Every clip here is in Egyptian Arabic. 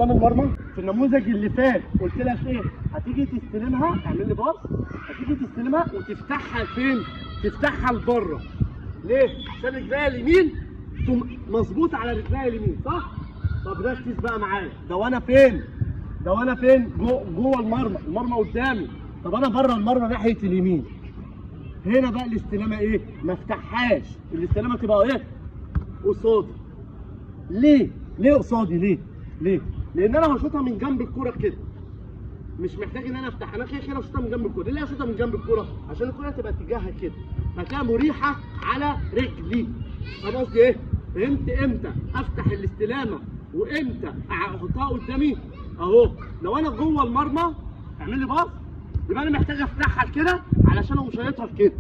قدام المرمى؟ في النموذج اللي فات قلت لك ايه؟ هتيجي تستلمها، اعمل لي باص، هتيجي تستلمها وتفتحها لفين؟ تفتحها لبره. ليه؟ عشان رجليها اليمين تقوم مظبوط على رجليها اليمين، صح؟ طب ركز بقى معايا، ده وانا فين؟ ده وانا فين؟ جوه المرمى، المرمى قدامي. طب انا بره المرمى ناحية اليمين. هنا بقى الاستلامه ايه؟ ما افتحهاش، الاستلامه تبقى ايه؟ قصادي. ليه؟ ليه قصادي؟ ليه؟ ليه؟ لان انا هشوطها من جنب الكورة كده. مش محتاج ان انا افتح، انا كده كده هشوطها من جنب الكورة. ليه هشوطها من جنب الكورة؟ عشان الكورة تبقى اتجاهها كده، فتلاقيها مريحه على رجلي. فاهم قصدي ايه؟ فهمت امتى افتح الاستلامه وامتى احطها قدامي؟ اهو لو انا جوه المرمى اعمل لي باص، يبقى انا محتاج افتحها كده علشان اقوم شايطها كده.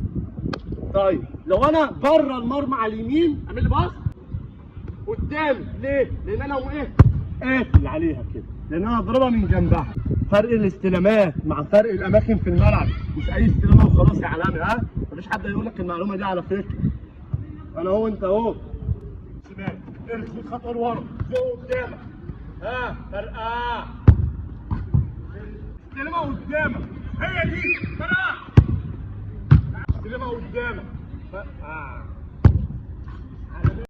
طيب لو انا بره المرمى على اليمين اعمل لي باص قدامي. ليه؟ لان انا اقوم ايه؟ قافل عليها كده، لان انا هضربها من جنبها. فرق الاستلامات مع فرق الاماكن في الملعب، مش اي استلامه وخلاص يا عالمي. ها؟ مفيش حد هيقول لك المعلومة دي على فكرة. انا اهو، انت اهو. شمال، ارجع خطوة لورا، فوق قدامك. ها؟ فرقه. استلامه قدامك، هي دي فرقه. استلامه قدامك. فرقه.